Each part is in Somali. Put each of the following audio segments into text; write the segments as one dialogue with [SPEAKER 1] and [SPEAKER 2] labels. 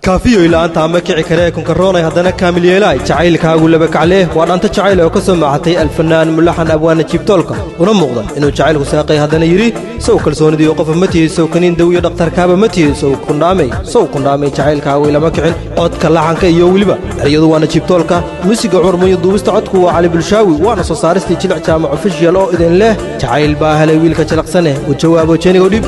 [SPEAKER 1] Kaafiyo ila'aanta ama kici karee kunkaroonay haddana kaamil yeelaay jacaylkaagu laba kaclee. Waa dhaanta jacayl oo ka soo maaxatay alfanaan mulaxan abwaana Jiibtoolka, una muuqda inuu jacaylku saaqay, haddana yidhi: "Sow kalsoonidii qofa ma tihi? Sow kaniin daw iyo dhakhtarkaaba ma tihi? Sow kundhaamay, sow kundhaamay, jacaylkaagu ilama kicin." Codka, laxanka iyo weliba eryadu waana Jiibtoolka. Muusiga Curmuyo, duubista codku waa Cali Bulshaawi, waana soo saaristii Jilic Jaamac Official oo idin leh: jacayl baa helay wiilka jalaqsaneh, u jawaabo jenigo dhib.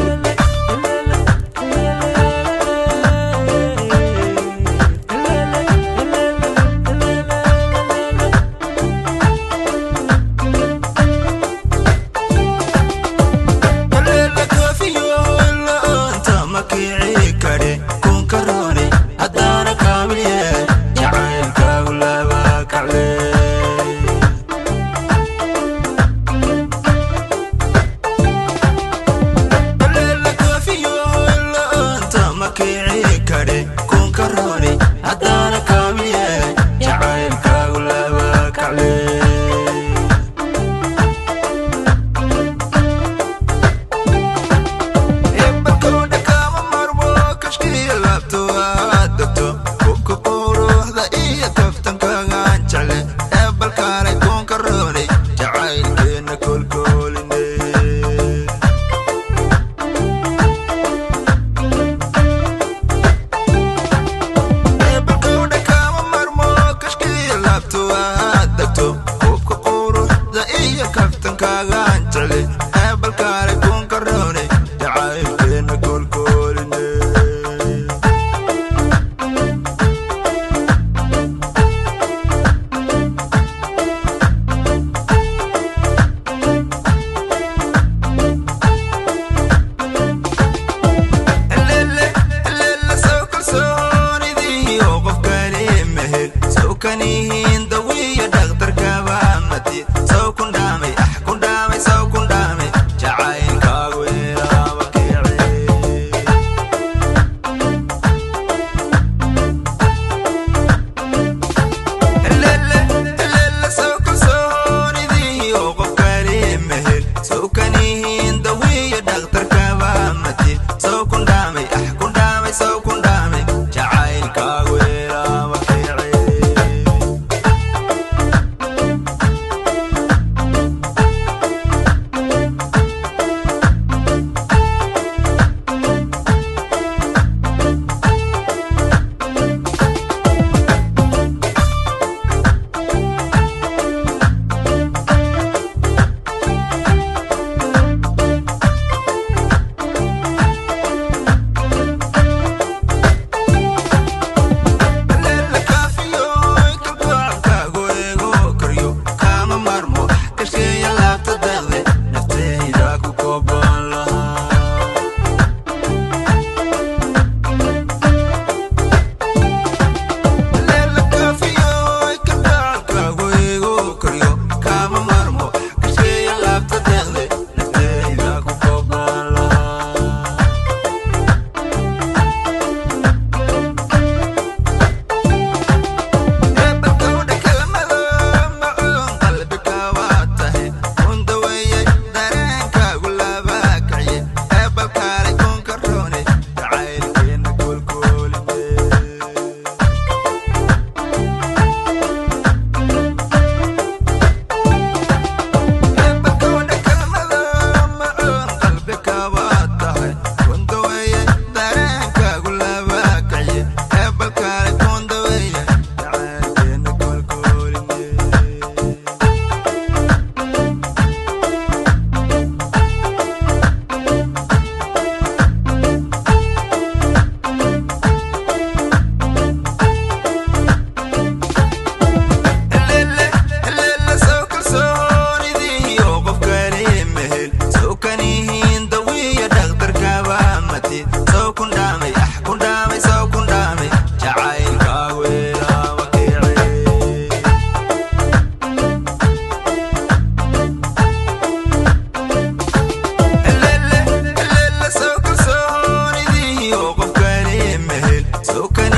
[SPEAKER 2] So can